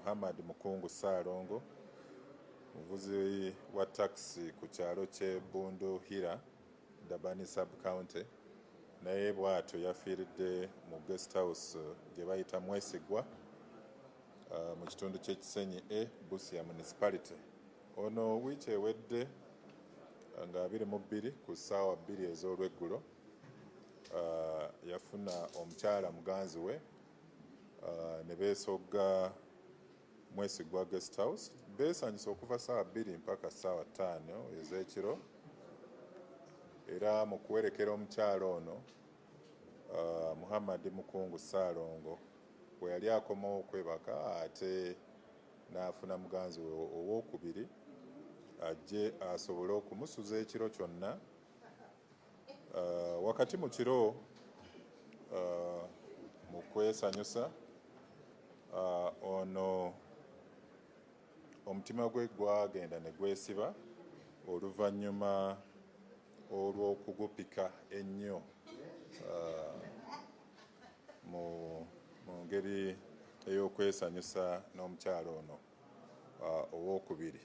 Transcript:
Muhammad Mukungu Ssaalongo, muvuzi wa takisi ku kyalo ky'e Bundu Hira, Dabani Sub-County, naye bw'atyo yafiiridde mu guest house gye bayita Mwesigwa mu kitundu ky'e Kisenyi A, Busia Municipality. Ono wiiki ewedde nga 22 ku ssaawa 2 ez'olweggulo yafuna omukyala muganzi we ne beesogga Mwesigwa Guest House. Beesanyusa okuva ssaawa 2 mpaka ssaawa 5 ez'ekiro. Era mu kuwerekera omukyala ono Muhammad Mukungu Ssaalongo bwe yali akomawo okwebaka, ate n'afuna muganzi we owookubiri ajje asobole okumusuza ekiro kyonna. Wakati mu kiro mu kwesanyusa ono omutima gwe gwagenda ne gwesiba oluvannyuma olw'okugupika ennyo mu ngeri ey'okwesanyusa n'omukyala ono owookubiri.